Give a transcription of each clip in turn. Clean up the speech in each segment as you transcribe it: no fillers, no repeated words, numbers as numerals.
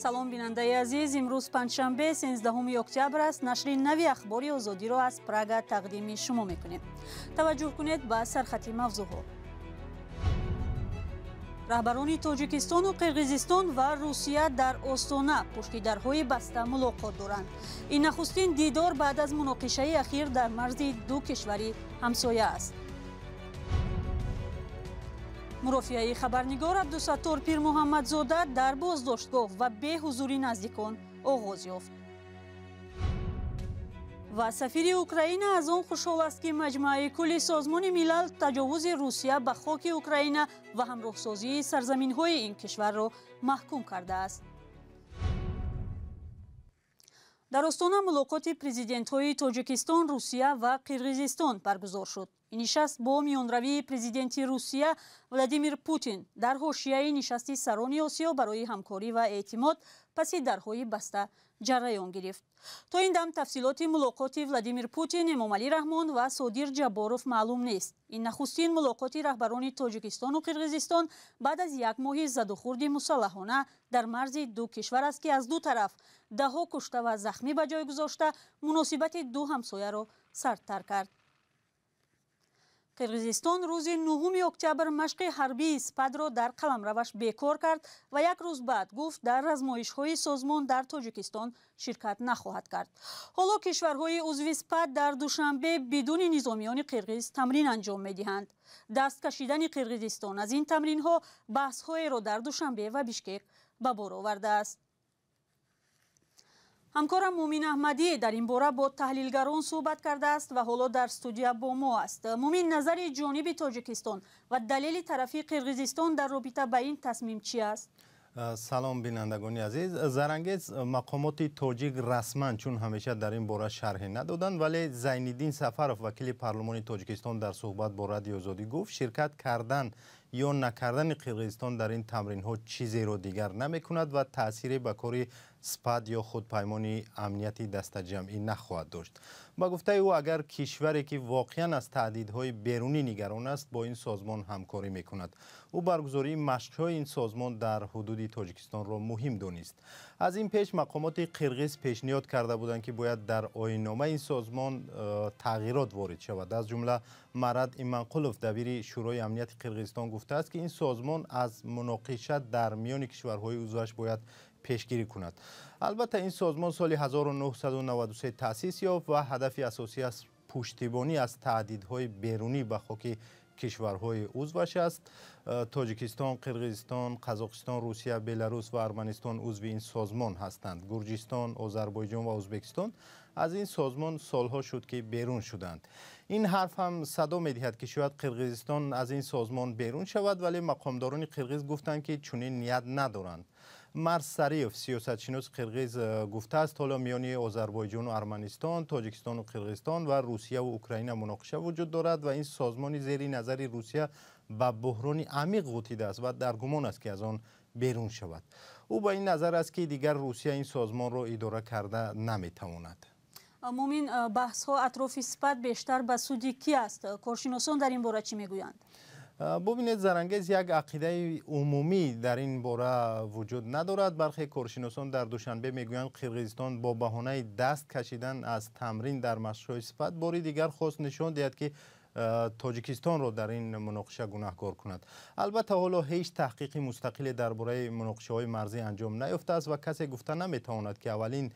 Салом, бинандаи азиз. Имрӯз панҷшанбе, 13 октябр аст. Нашри нави Ахбори Озодиро аз Прага тақдими шумо мекунем. Таваҷҷӯҳ кунед ба сархати мавзӯъҳо. Раҳбарони Тоҷикистону Қирғизистон ва Русия дар Остона пушти дарҳои баста мулоқот доранд. Ин нахустин дидор баъд аз муноқишаи ахир дар марзи ду кишвари ҳамсоя аст. Мурофиаи хабарнигор Абдусаттор Пирмуҳаммадзода дар боздоштгоҳ ва беҳузури наздикон оғоз ёфт. Ва сафири Украина аз он хушҳол аст, ки Маҷмӯаи кулли Созмони Милал таҷовузи Русия ба хоки Украина ва ҳамроҳсозии сарзаминҳои ин кишварро маҳкум кардааст. Дар Остона мулоқоти президентҳои Тоҷикистон, Русия ва Қирғизистон баргузор шуд. Ин нишаст бо миёнравии президенти Русия Владимир Путин дар ҳошияи нишасти сарони Осиё барои ҳамкорӣ ва эътимод паси дарҳои баста ҷараён гирифт. То ин дам тафсилоти мулоқоти Владимир Путин, Эмомалӣ Раҳмон ва Содир Ҷабборов маълум нест. Ин нахустин мулоқоти раҳбарони Тоҷикистону Қирғизистон баъд аз як моҳи задухӯрди мусаллаҳона дар марзи ду кишвар аст, ки аз ду тараф даҳҳо кушта ва захмӣ ба ҷой гузошта, муносибати ду ҳамсояро сардтар кард. Қирғизистон рӯзи 9 октябр машқи ҳарбии СПАДро дар қаламраваш бекор кард ва як рӯз баъд гуфт, дар размоишҳои созмон дар Тоҷикистон ширкат нахоҳад кард. Ҳоло кишварҳои узви СПАД дар Душанбе бидуни низомиёни қирғиз тамрин анҷом медиҳанд. Даст кашидани Қирғизистон аз ин тамринҳо баҳсҳоеро дар Душанбе ва Бишкек ба бор овардааст. Ҳамкорам Мумин Аҳмадӣ дар ин бора бо таҳлилгарон суҳбат кардааст ва ҳоло дар студия бо мо аст. Мумин, назари ҷониби Тоҷикистон ва далели тарафи Қирғизистон дар робита ба ин тасмим чи аст? Салом, бинандагони азиз. Зарангез, мақомоти тоҷик расман, чун ҳамеша, дар ин бора шарҳе надоданд, вале Зайниддин Сафаров, вакили парлумони Тоҷикистон, дар суҳбат бо Радиои Озодӣ гуфт, ширкат кардан ё накардани Қирғизистон дар ин тамринҳо чизеро дигар намекунад ва таъсире ба кори СПАД ё худ паймони амнияти дастаҷамъӣ нахоҳад дошт. Ба гуфтаи ӯ, агар кишваре, ки воқеан аз таҳдидҳои берунӣ нигарон аст, бо ин созмон ҳамкорӣ мекунад. Ӯ баргузории машқҳои ин созмон дар ҳудуди Тоҷикистонро муҳим донист. Аз ин пеш мақомоти қирғиз пешниҳод карда буданд, ки бояд дар оинномаи ин созмон тағйирот ворид шавад. Аз ҷумла Марат Иманқулов, дабири Шӯрои амнияти Қирғизистон, гуфтааст, ки ин созмон аз муноқиша дар миёни кишварҳои узваш бояд пешгирӣ кунад. Албатта, ин созмон соли 1993 таъсис ёфт ва ҳадафи асосиаш пуштибонӣ аз таҳдидҳои берунӣ ба хоки кишварҳои узваш аст. Тоҷикистон, Қирғизистон, Қазоқистон, Русия, Беларус ва Арманистон узви ин созмон ҳастанд. Гурҷистон, Озарбойҷон ва Ӯзбекистон аз ин созмон солҳо шуд, ки берун шуданд. Ин ҳарф ҳам садо медиҳад, ки шояд Қирғизистон аз ин созмон берун шавад, вале мақомдорони қирғиз гуфтанд, ки чунин ният надоранд. Марс Сариев, сиёсатшиноси қирғиз, гуфтааст, ҳоло миёни Озарбойҷону Арманистон, Тоҷикистону Қирғизистон ва Русияву Украина муноқиша вуҷуд дорад ва ин созмони зери назари Русия ба буҳрони амиқ ғутидааст ва дар гумон аст, ки аз он берун шавад. Ӯ ба ин назар аст, ки дигар Русия ин созмонро идора карда наметавонад. Мумин, баҳсҳо атрофи СПАД бештар ба суди кӣ аст? Коршиносон дар ин бора чӣ мегӯянд? Бубинед, Зарангез, як ақидаи умумӣ дар ин бора вуҷуд надорад. Бархе коршиносон дар Душанбе мегӯянд, Қирғизистон бо баҳонаи даст кашидан аз тамрин дар машқҳои СПАД бори дигар хост нишон диҳад, ки Тоҷикистонро дар ин муноқиша гунаҳкор кунад. Албатта, ҳоло ҳеҷ таҳқиқи мустақиле дар бораи муноқишаҳои марзӣ анҷом наёфтааст ва касе гуфта наметавонад, ки аввалин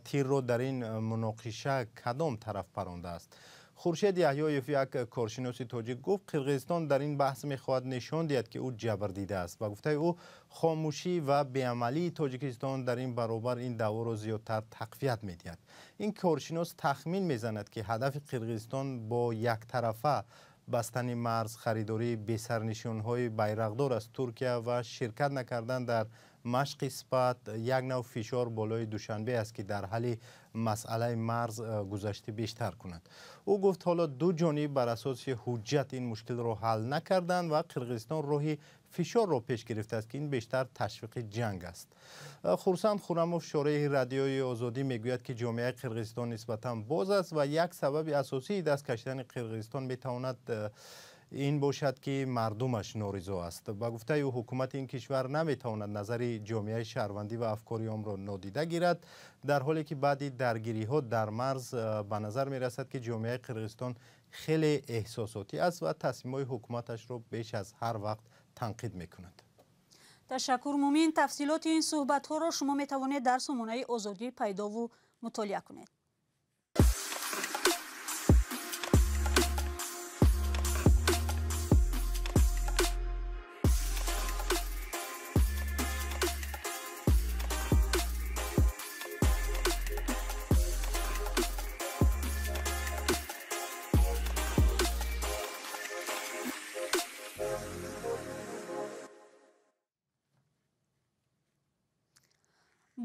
тирро дар ин муноқиша кадом тараф парондааст. Хуршед Яҳёев, як коршиноси тоҷик, гуфт, Қирғизистон дар ин баҳс мехоҳад нишон диҳад, ки ӯ ҷабр дидааст. Ба гуфтаи ӯ, хомӯшӣ ва беамалии Тоҷикистон дар ин баробар ин даъворо зиёдтар тақвият медиҳад. Ин коршинос тахмин мезанад, ки ҳадафи Қирғизистон бо яктарафа бастани марз, харидории бесарнишонҳои байрақдор аз Туркия ва ширкат накардан дар машқи СПАД як нав фишор болои Душанбе аст, ки дар ҳалли масъалаи марз гузашти бештар кунад. Ӯ гуфт, ҳоло ду ҷониб бар асоси ҳуҷҷат ин мушкилро ҳал накарданд ва Қирғизистон роҳи фишорро пеш гирифтааст, ки ин бештар ташвиқи ҷанг аст. Хурсанд Хурамов, шореҳи Радиои Озодӣ, мегӯяд, ки ҷомеаи Қирғизистон нисбатан боз аст ва як сабаби асосии даст кашидани Қирғизистон метавонад Ин бошад, ки мардумаш норизо аст. Ба гуфтаи ӯ, ҳукумати ин кишвар наметавонад назари ҷомеаи шаҳрвандӣ ва афкори омро нодида гирад, дар ҳоле ки баъди даргириҳо дар марз ба назар мерасад, ки ҷомеаи Қирғизистон хеле эҳсосотӣ аст ва тасмимҳои ҳукуматашро беш аз ҳар вақт танқид мекунад. Ташаккур, Мумин. Тафсилоти ин суҳбатҳоро шумо метавонед дар сомонаи Озодӣ пайдову мутолиа кунед.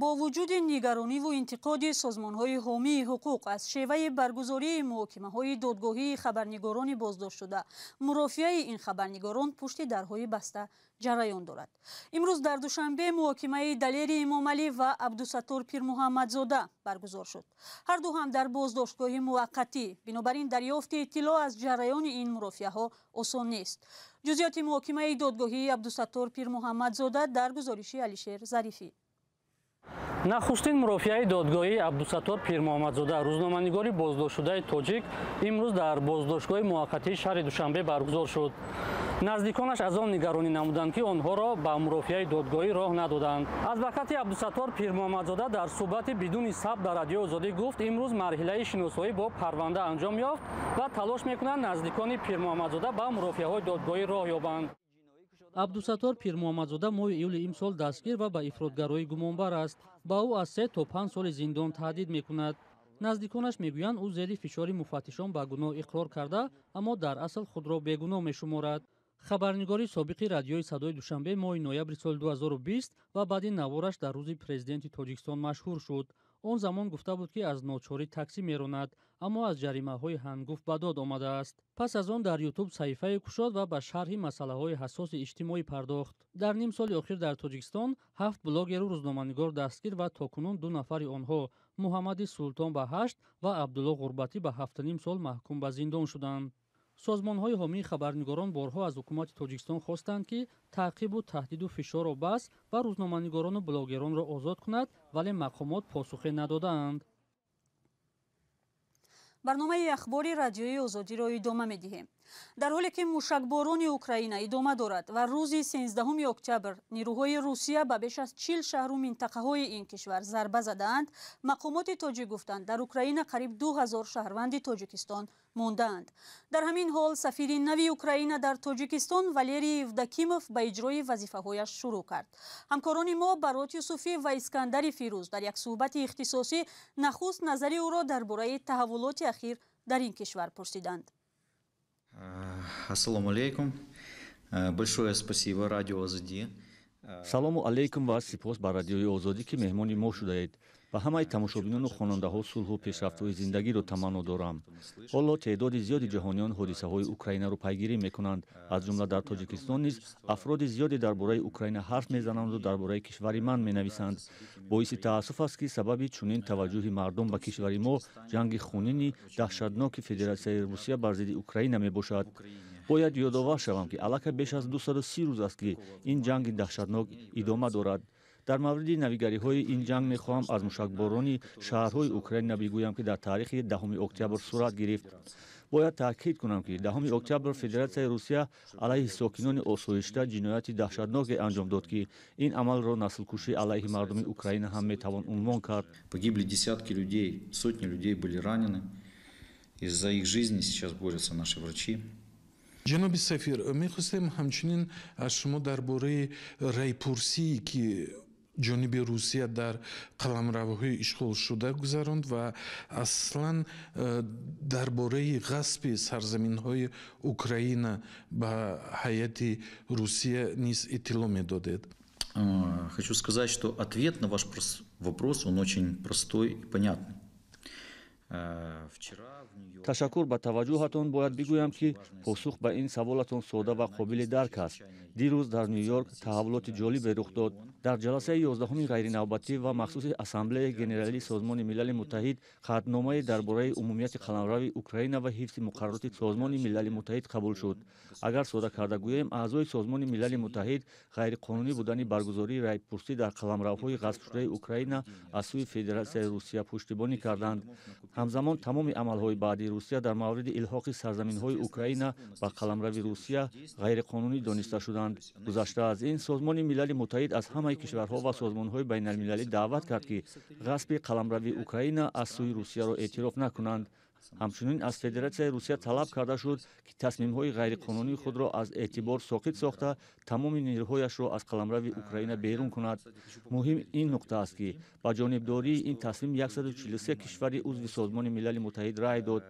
Бо вуҷуди нигарониву интиқоди созмонҳои ҳомии ҳуқуқ аз шеваи баргузории муҳокимаҳои додгоҳии хабарнигорони боздоштшуда, мурофиаи ин хабарнигорон пушти дарҳои баста ҷараён дорад. Имрӯз дар Душанбе муҳокимаи Далери Эмомалӣ ва Абдусаттор Пирмуҳаммадзода баргузор шуд. Ҳарду ҳам дар боздоштгоҳи муваққатӣ, бинобар ин дарёфти иттилоъ аз ҷараёни ин мурофиаҳо осон нест. Ҷузъиёти муҳокимаи додгоҳии Абдусаттор Пирмуҳаммадзода дар гузориши Алишер Зарифӣ. Нахустин мурофиаи додгоҳии Абдусаттор Пирмуҳаммадзода, рӯзноманигори боздоштшудаи тоҷик, имрӯз дар боздоштгоҳи муваққатии шаҳри Душанбе баргузор шуд. Наздиконаш аз он нигаронӣ намуданд, ки онҳоро ба мурофиаи додгоҳӣ роҳ надоданд. Адвокати Абдусаттор Пирмуҳаммадзода дар суҳбати бидуни сабт дар Радиои Озодӣ гуфт, имрӯз марҳилаи шиносоӣ бо парванда анҷом ёфт ва талош мекунанд наздикони Пирмуҳаммадзода ба мурофиаҳои додгоҳӣ роҳ ёбанд. Абдусаттор Пирмуҳаммадзода моҳи июли имсол дастгир ва ба ифротгароӣ гумонбар аст. Ба ӯ аз 3 то 5 соли зиндон таҳдид мекунад. Наздиконаш мегӯянд, ӯ зери фишори муфаттишон ба гуноҳ иқрор карда, аммо дар асл худро бегуноҳ мешуморад. Хабарнигори собиқи Радиои Садои Душанбе моҳи ноябри соли 2020 ва баъди навораш дар рӯзи президенти Тоҷикистон машҳур шуд. Он замон гуфта буд, ки аз ночорӣ таксӣ меронад, аммо аз ҷаримаҳои ҳангуфт ба дод омадааст. Пас аз он дар Ютуб саҳифае кушод ва ба шарҳи масъалаҳои ҳассоси иҷтимоӣ пардохт. Дар ним соли охир дар Тоҷикистон ҳафт блогеру рӯзноманигор дастгир ва то кунун ду нафари онҳо, Муҳаммади Султон ба 8 ва Абдулло Ғурбатӣ ба 7,5 сол маҳкум ба зиндон шуданд. Созмонҳои ҳомии хабарнигорон борҳо аз ҳукумати Тоҷикистон хостанд, ки таъқибу таҳдиду фишорро бас ва рӯзноманигорону блогеронро озод кунад, вале мақомот посухе надодаанд. Барномаи ахбори Радиои Озодиро идома медиҳем. Дар ҳоле ки мушакборони Украина идома дорад ва рӯзи 13 октябр нирӯҳои Русия ба беш аз 40 шаҳру минтақаҳои ин кишвар зарба задаанд, мақомоти тоҷик гуфтанд, дар Украина қариб 2000 шаҳрванди Тоҷикистон мондаанд. Дар ҳамин ҳол сафири нави Украина дар Тоҷикистон Валерий Евдокимов ба иҷрои вазифаҳояш шурӯъ кард. Ҳамкорони мо Барот Юсуфӣ ва Искандари Фирӯз дар як суҳбати ихтисосӣ нахуст назари ӯро дар бораи таҳаввулоти ахир дар ин кишвар пурсиданд. Ассалому алейкум. Большое спасибо Радио Озоди. Салому алейкум ва сипос ба Радиои Озодӣ, ки меҳмони мо шудаед. Ба ҳамаи тамошобинону хонандаҳо сулҳу пешрафтҳои зиндагиро таманно дорам. Ҳоло теъдоди зиёди ҷаҳониён ҳодисаҳои Украинаро пайгирӣ мекунанд. Аз ҷумла дар Тоҷикистон низ афроди зиёде дар бораи Украина ҳарф мезананду дар бораи кишвари ман менависанд. Боиси таассуф аст, ки сабаби чунин таваҷҷӯҳи мардум ба кишвари мо ҷанги хунини даҳшатноки Федератсияи Русия бар зидди Украина мебошад. Бояд ёдовар шавам, ки аллакай беш аз 230 рӯз аст, ки ин ҷанги даҳшатнок идома дорад. Дар мавриди навигариҳои ин ҷанг мехоҳам аз мушакборони шаҳрҳои Украина бигӯям, ки дар таърихи 10 октябр сурат гирифт. Бояд таъкид кунам, ки 10 октябр Федератсияи Русия алайҳи сокинони осоишта ҷинояти даҳшатноке анҷом дод, ки ин амалро наслкушӣ алайҳи мардуми Украина ҳам метавон унвон кард. Погибли десятки людей, сотни людей были ранены. И за их жизни сейчас борются наши врачи. Ҷаноби сафир, мехостем ҳамчунин аз шумо дар бораи райпурсие, ки ҷониби Русия дар қаламравҳои ишғолшуда гузаронд, ва аслан дар бораи ғасби сарзаминҳои Украина ба ҳайати Русия низ иттилоъ медодед. Хочу сказать, что ответ на ваш вопрос, он очень простой и понятный. Вчера Ташаккур ба таваҷҷӯҳатон. Бояд бигӯям, ки посух ба ин саволатон сода ва қобили дарк аст. Дирӯз дар Ню-Йорк таҳаввулоти ҷолибе рух дод. Дар ҷаласаи 11-уми ғайринавбатӣ ва махсуси Ассамблеяи Генералии Созмони Милали Муттаҳид қатъномае дар бораи умумияти қаламрави Украина ва ҳифзи муқаррароти Созмони Милали Муттаҳид қабул шуд. Агар сода карда гӯем, аъзои Созмони Милали Муттаҳид ғайриқонунӣ будани баргузории райпурсӣ дар қаламравҳои ғасбшудаи Украина аз сӯи Федератсияи Русия пуштибонӣ карданд. Ҳамзамон тамоми амалҳои баъдии Русия дар мавриди илҳоқи сарзаминҳои Украина ба қаламрави Русия ғайриқонунӣ дониста шуданд. Гузашта аз ин, Созмони Милали Муттаҳид аз ҳамаи кишварҳо ва созмонҳои байналмилалӣ даъват кард, ки ғасби қаламрави Украина аз сӯи Русияро эътироф накунанд. Ҳамчунин аз Федератсияи Русия талаб карда шуд, ки тасмимҳои ғайриқонунии худро аз эътибор соқит сохта, тамоми нерӯҳояшро аз қаламрави Украина берун кунад. Муҳим ин нуқта аст, ки ба ҷонибдории ин тасмим 143 кишвари узви Созмони Милали Муттаҳид рай дод.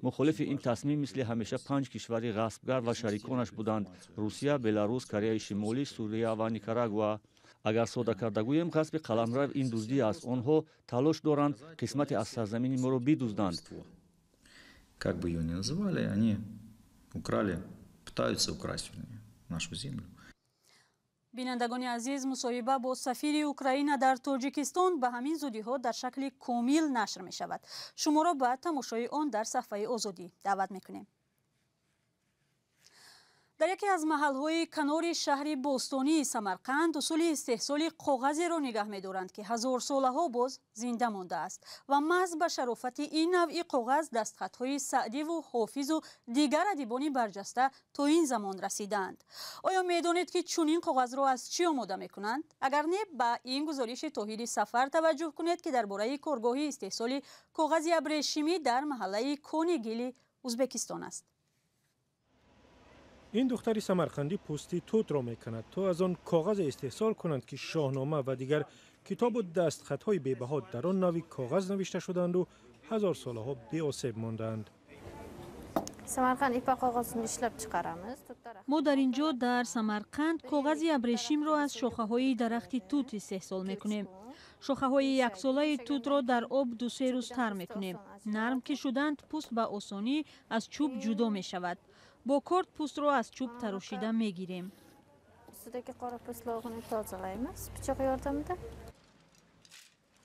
Мухолифи ин тасмим мисли ҳамеша панҷ кишвари ғасбгар ва шариконаш буданд: Русия, Беларус, Кореяи Шимолӣ, Сурия ва Никарагуа. Агар сода карда гӯем, ғасби қаламрав ин дуздӣ аст. Онҳо талош доранд қисмате аз сарзамини моро бидузданд. Как бы ее ни называли, они украли, пытаются украсть, вернее, нашу землю. Бинандагони азиз, мусоҳиба бо сафири Украина дар Тоҷикистон ба ҳамин зудиҳо дар шакли комил нашр мешавад. Шуморо ба тамошои он дар саҳфаи Озодӣ даъват мекунем. Дар яке аз маҳалҳои канори шаҳри бостонии Самарқанд усули истеҳсоли коғазеро нигаҳ медоранд, ки ҳазорсолаҳо боз зинда мондааст ва маҳз ба шарофати ин навъи коғаз дастхатҳои Саъдиву Ҳофизу дигар адибони барҷаста то ин замон расидаанд. Оё медонед, ки чунин коғазро аз чӣ омода мекунанд? Агар не, ба ин гузориши Тоҳири Сафар таваҷҷӯҳ кунед, ки дар бораи коргоҳи истеҳсоли коғази абрешимӣ дар маҳаллаи Кони Гили Узбекистон аст. Ин духтари самарқандӣ пӯсти тутро мекунад, то аз он коғазе истеҳсол кунанд, ки Шоҳнома ва дигар китобу дастхатҳои бебаҳо дар он нави коғаз навишта шуданду ҳазорсолаҳо беосеб мондаанд. Мо дар ин ҷо дар Самарқанд коғази абрешимро аз шохаҳои дарахти тут истеҳсол мекунем. Шохаҳои яксолаи тутро дар об 2-се рӯз тар мекунем. Нарм ки шуданд, пӯст ба осонӣ аз чӯб ҷудо мешавад. Бо корд пӯстро аз чӯб тарошида мегирем.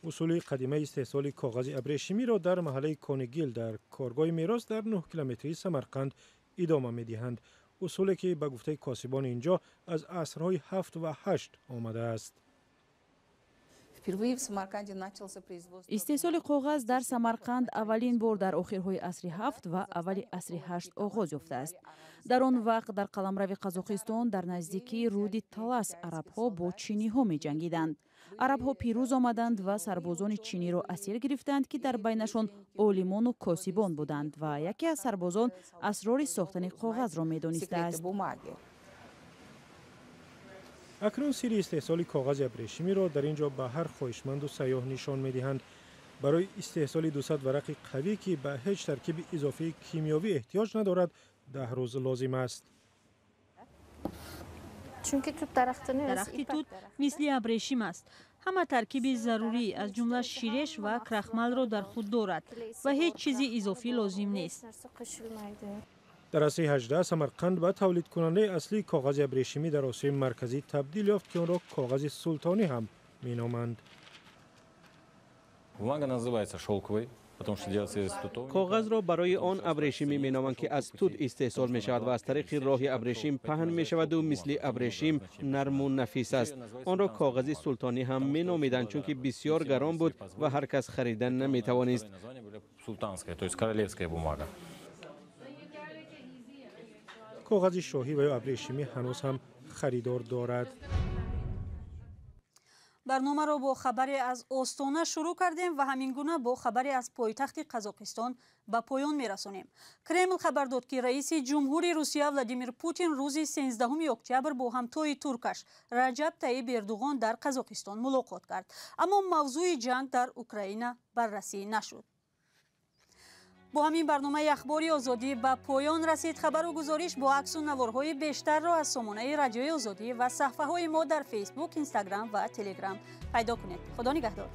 Усули қадимаи истеҳсоли коғази абрешимиро дар маҳаллаи Конигил дар коргоҳи мерос дар 9 километрии Самарқанд идома медиҳанд. Усуле ки ба гуфтаи косибони ин ҷо аз асрҳои 7 ва 8 омадааст. Истеҳсоли коғаз дар Самарқанд аввалин бор дар охирҳои асри ҳафт ва аввали асри ҳашт оғоз ёфтааст. Дар он вақт дар қаламрави Қазоқистон дар наздикии руди Талас арабҳо бо чиниҳо меҷангиданд. Арабҳо пирӯз омаданд ва сарбозони чиниро асир гирифтанд, ки дар байнашон олимону косибон буданд ва яке аз сарбозон асрори сохтани коғазро медонистааст. Акнун сирри истеҳсоли коғази абрешимиро дар ин ҷо ба ҳар хоҳишманду сайёҳ нишон медиҳанд. Барои истеҳсоли 200 варақи қавӣ, ки ба ҳеҷ таркиби изофии кимиёвӣ эҳтиёҷ надорад, 10 рӯз лозим аст. Дарахти тут мисли абрешим аст. Ҳама таркиби зарурӣ, аз ҷумла ширеш ва крахмалро дар худ дорад ва ҳеҷ чизи изофӣ лозим нест. Дар асри 18 Самарқанд ба тавлидкунандаи аслии коғази абрешимӣ дар Осиёи Марказӣ табдил ёфт, ки онро коғази султонӣ ҳам меноманд. Коғазро барои он абрешимӣ меноманд, ки аз тут истеҳсол мешавад ва аз тариқи роҳи абрешим паҳн мешаваду мисли абрешим нарму нафис аст. Онро коғази султонӣ ҳам меномиданд, чунки бисёр гарон буд ва ҳар кас харида наметавонист. Коғази шоҳӣ ва ё абрешимӣ ҳанӯз ҳам харидор дорад. Барномаро бо хабаре аз Остона шурӯъ кардем ва ҳамин гуна бо хабаре аз пойтахти Қазоқистон ба поён мерасонем. Кремл хабар дод, ки раиси ҷумҳури Русия Владимир Путин рӯзи 13 октябр бо ҳамтои туркаш Раҷаб Таиб Эрдуғон дар Қазоқистон мулоқот кард, аммо мавзӯи ҷанг дар Украина баррасӣ нашуд. Бо ҳамин барномаи Ахбори Озодӣ ба поён расид. Хабару гузориш бо аксу наворҳои бештарро аз сомонаи Радиои Озодӣ ва саҳфаҳои мо дар Фейсбук, Инстаграм ва Телеграм пайдо кунед. Худо нигаҳдор.